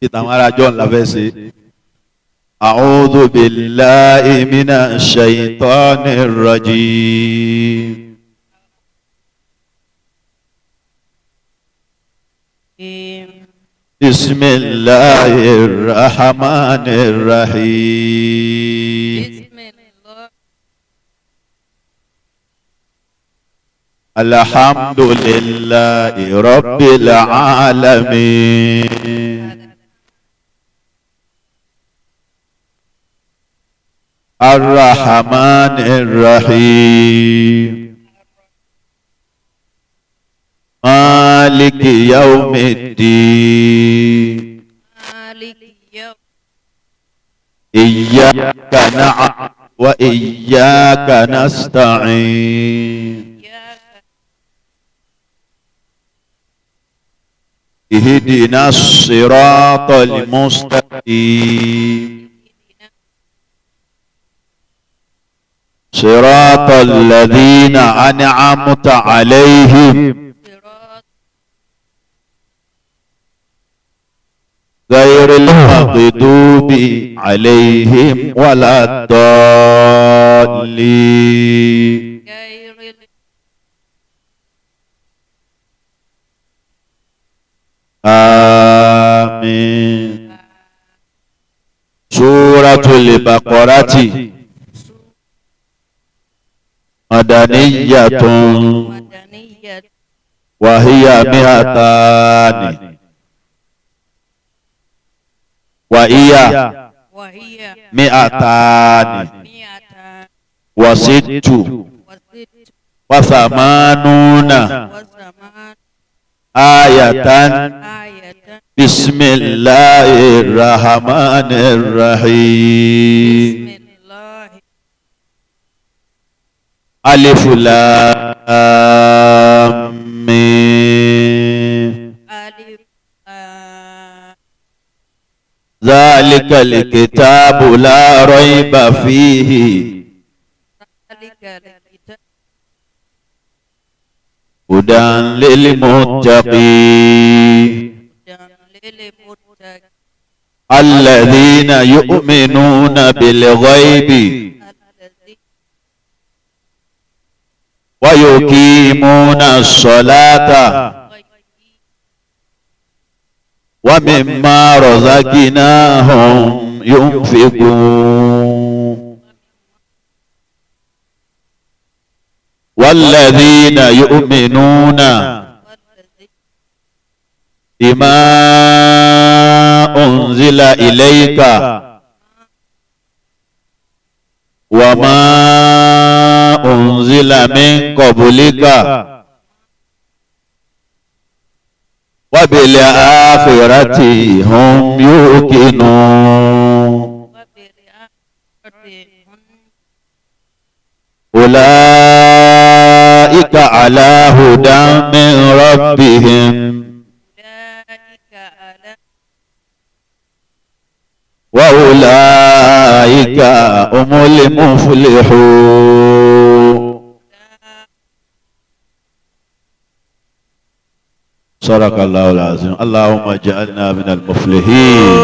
Ìtàn ara jọ ńlá fẹ́ ṣe. A'udhu billahi minash shaitanir rajim. Bismillahir rahmanir rahim. Alhamdulillahi rabbil alamin. Ar-Rahman ar-Rahim. Maliki yawmiddin. Iyyaka na'budu wa iyyaka nasta'in. Ihdina as-siratal mustaqim. صراط الذين أنعمت عليهم غير المغضوب عليهم ولا الضالين. آمين. سورة البقرة مدنية وهي 200 وهي 286 آية. بسم الله الرحمن الرحيم. ألف لام ميم. ذلك الكتاب لا ريب فيه هدى للمتقين الذين يؤمنون بالغيب ويقيمون الصلاة ومما رزقناهم ينفقون والذين يؤمنون بما أنزل إليك وما أنزل من قبلك وبالآخرة هم يوقنون. أولئك على هدى من ربهم وأولئك هم المفلحون. صدق الله العظيم. اللهم اجعلنا من المفلحين.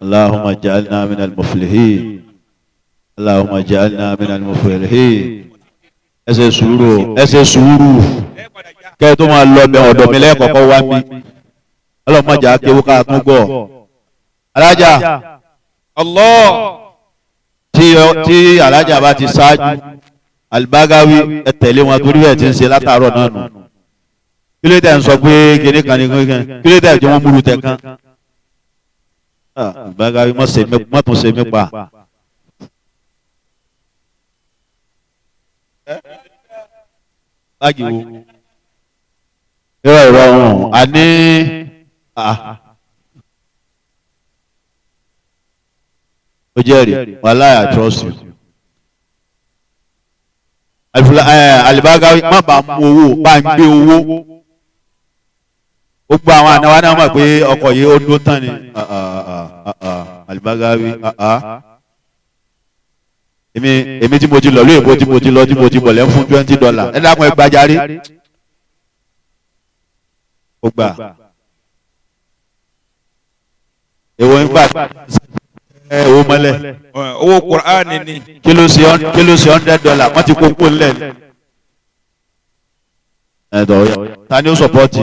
اللهم اجعلنا من المفلحين. اللهم اجعلنا من المفلحين. Ẹ ṣe sùúrù, ẹ ṣe sùúrù kẹ́ ẹ tó máa lọ bẹ ọ̀dọ̀ mi lẹ́ẹ̀kọ̀kọ́ wá mi. Ọlọ́mọdé akéwú ká tún gbọ́. Alájà Allah tí alájà bá ti ṣáájú Albagawi ẹ tẹ̀lé wọn torí ẹ̀ ti ń ṣe látàárọ̀ náà nù. Kí ló dé ń sọ pé kíní kan ní kíní kan, kí ló dé jẹ́ wọ́n múlu tẹ̀ kan. Albagawi mọ̀ tún ṣe mí pa. Báàgì wo? Irọ́ ìrọ̀ ọ̀hún àní. Ó jẹ́rìí, wàláhì I trust you. Albagawi má bàa mú owó, bá ń gbé owó. Gbogbo àwọn àna wa náà mọ̀ pé ọkọ̀ yìí ó dún tán ni. Albagawi èmi tí mo ti lọ lóyìnbó tí mo ti lọ tí mo ti bọ̀ lẹ́ fún $20. Ẹ dákun ẹ gbàjáre. Ó gbà. Èwo ń gbà ẹ owó mọ́lẹ̀. Owó Kùránì ni. Kí ló ṣe $100 wọ́n ti kó kó lẹ̀. Ẹ̀dọ̀ ta ni ó sọ̀pọ̀tì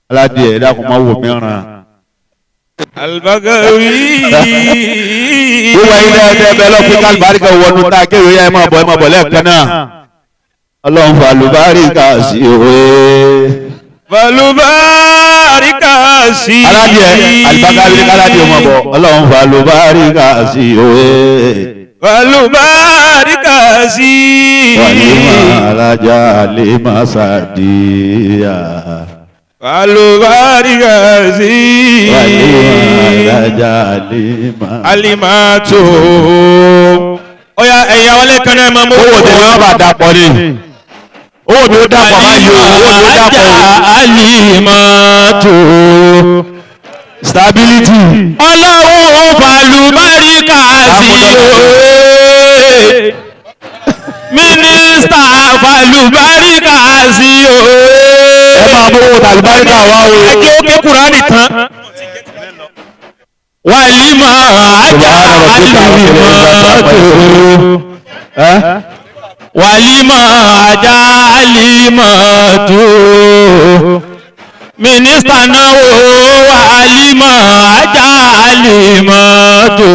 aládìẹ ẹ̀dá kò máa wò mí ràn. Al-Bagawi. Wíwá ilé ẹ̀dẹ́ bẹ́ẹ̀ lọ pé kálíbáríkà wọnú tá a kéwìí ẹ̀ máa bọ̀ lẹ́ẹ̀kan náà. Ọlọ́run fàlùbáríkà sí òwe. Fàlùbáríkà sí. Aládìẹ alibakari aládìẹ ọmọ bọ̀ Ọlọ́run fàlùbáríkà sí òwe. Fàlùbáríkà sí. Wàlímà alájà àlímà sàdíyà. Fàlùbáríkà sí. Wàlímà alájà àlímà. Àlímà tó. Ọya ẹ̀yà wọlé kan náà máa mú. Owó tèmi wọn bá dàpọ̀ ni. Owó mi ó dàpọ̀ báyìí o, owó mi ó dàpọ̀ o. Alimatu. Stability. Ọlọ́run fàlùbáríkà sí òye. Mínísítà fàlùbáríkà sí òye. Ẹ máa mú owó tàlùbáríkà wá o. Ẹjọ́ ó ké Kùránì tán. Wàlímọ̀ ajá alimatu. Wàlímọ̀ ajá alimatu. Mínísítà náà wò wàlímọ̀ ajá alimatu.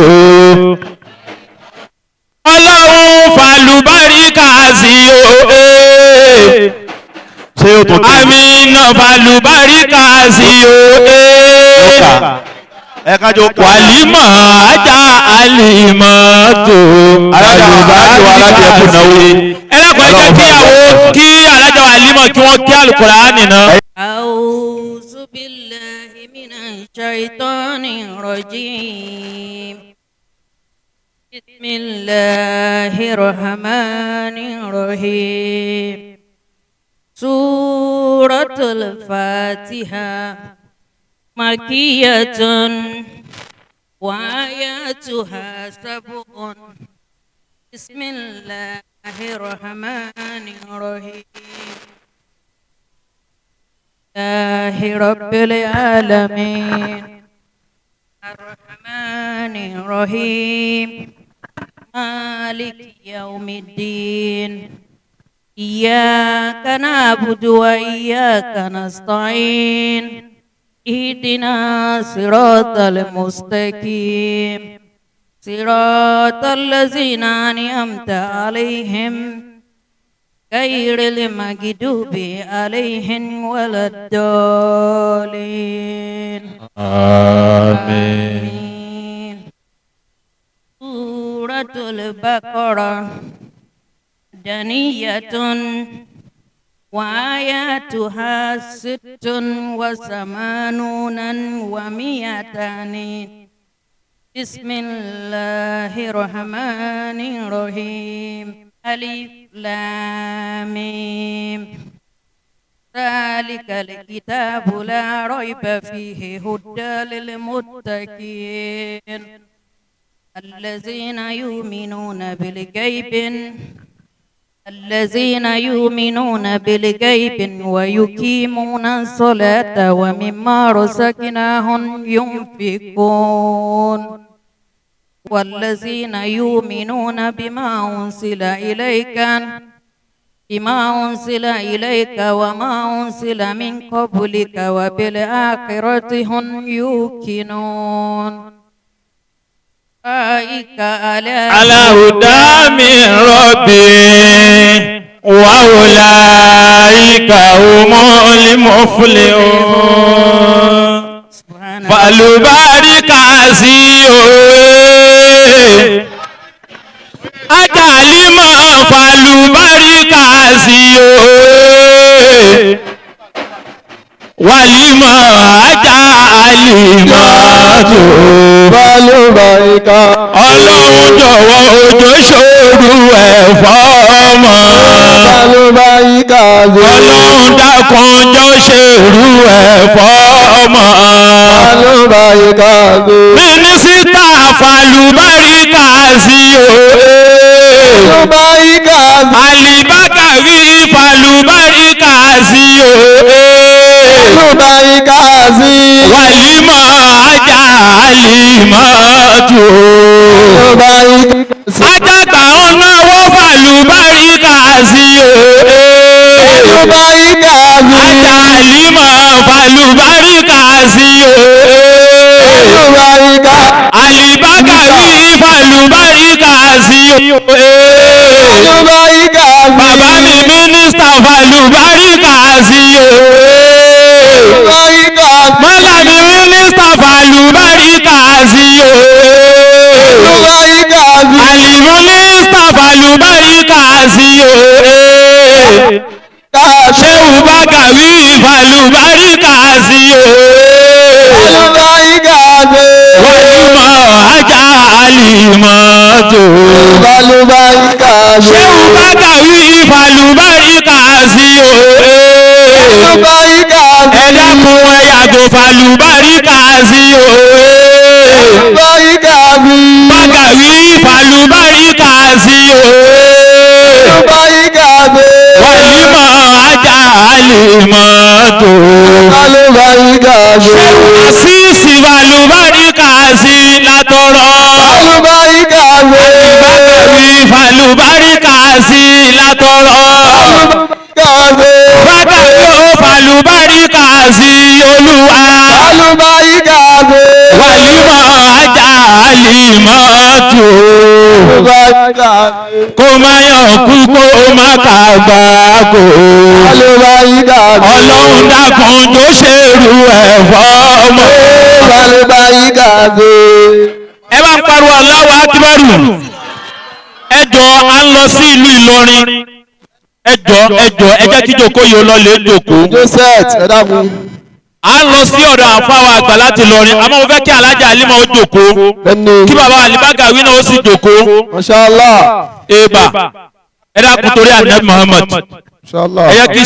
Ọlọ́run fàlùbáríkà sí òye. Ṣé o tó tó? Àmínà fàlùbáríkà sí òye. Ẹ kájọ kọ. Wàlímọ̀ ajá alimọ̀tò. Alájà alájà alájà ẹkú náwó. Ẹ lọ́kọ̀ọ́ ẹ jẹ́ kíyàwó kí alájà wàlímọ̀ kí wọ́n kí àlùkùránì náà. أعوذ بالله من الشيطان الرجيم بسم الله الرحمن الرحيم سورة الفاتحة مكية وآياتها 7 بسم الله الرحمن الرحيم لله رب العالمين الرحمن الرحيم مالك يوم الدين إياك نعبد وإياك نستعين اهدنا صراط المستقيم صراط الذين أنعمت عليهم غير المغضوب عليهم ولا الضالين آمين سورة البقرة دنية وآياتها 86 و200 بسم الله الرحمن الرحيم ألف لام ميم ذلك الكتاب لا ريب فيه هدى للمتقين الذين يؤمنون بالغيب الذين يؤمنون بالغيب ويقيمون الصلاة ومما رزقناهم ينفقون والذين يؤمنون بما أنزل إليك وما أنزل من قبلك وبالآخرة هم يوقنون أولئك على هدى من ربي وأولئك هم المفلحون فالبارك sí òye ajalima falùbáríkà sí òye wàlímọ̀ ajá àlìmọ̀ tó. Balùbáríkà. Ọlọ́run jọ̀wọ́ òjò ṣòru ẹ̀fọ́ ọmọ. Balùbáríkà. Ọlọ́run dákun jọ ṣèrú ẹ̀fọ́ ọmọ. Balùbáríkà. Mínísítà falùbáríkà sí òye. Balùbáríkà. Àlìbákàrí falùbáríkà sí òye. Balùbáríkà sí. Wàlí. Àlìmọ́tò. Àlùbáríkà sí. Ajágbà ọ̀nà wọ́n fàlùbáríkà sí o. Àlùbáríkà sí. Ajá àlìmọ̀ fàlùbáríkà sí o. Àlùbáríkà. Àlìbákàrí fàlùbáríkà sí o. Àlùbáríkà sí. Bàbá mi mínísítà fàlùbáríkà sí o. Àlùbáríkà sí. Mọ́lá mi mínísítà fàlùbáríkà sí o. Àlùbáríkà sí. Àlìmúnísítà fàlùbáríkà sí o. Ṣéwù Bákàwí fàlùbáríkà sí o. Àlùbáríkà sí. Wàlúmọ̀ ajá àlìmọ́tò. Àlùbáríkà sí. Ṣéwù Bákàwí fàlùbáríkà sí o. Àlùbáríkà sí. Ẹ dákun ẹ yàgò fàlùbáríkà sí o. Àlùbáríkà sí. Bákàwí fàlùbáríkà sí o. Àlùbáríkà sí. Wàlímọ̀ ajá àlìmọ́tò. Àlùbáríkà sí. Àṣìṣì fàlùbáríkà sí látọ̀rọ̀. Àlùbáríkà sí. Bákàwí fàlùbáríkà sí látọ̀rọ̀. Àlùbáríkà sí. Bákàwí ó fàlùbáríkà sí olúwa. Àlùbáríkà sí. Wàlímọ̀ ajá àlìmọ́tò. Àlùbáríkà sí. Kó má yàn kú kó má kàgbá kó. Àlùbáríkà sí. Ọlọ́run dákun tó ṣèrú ẹ̀fọ́ ọmọ. Àlùbáríkà sí. Ẹ bá ń pariwo Allahu Akbaru. Ẹ jọ à ń lọ sí ìlú Ìlọrin. Ẹ jọ ẹ jọ ẹ jẹ́ kí jòkó yìí ó lọ lè jòkó. Joseph ẹ dákun. À ń lọ sí ọ̀dọ̀ àfáwà àgbà láti Ìlọrin. Àmọ́ mo fẹ́ kí Alájà Alímọ̀ ó jòkó. Bẹ́ẹ̀ni. Kí bàbá Àlíbágàwí náà ó sì jòkó. Mashallah. Eba ẹ dákun torí Ànábì Muhammad. Mashallah. Ẹ jẹ́ kí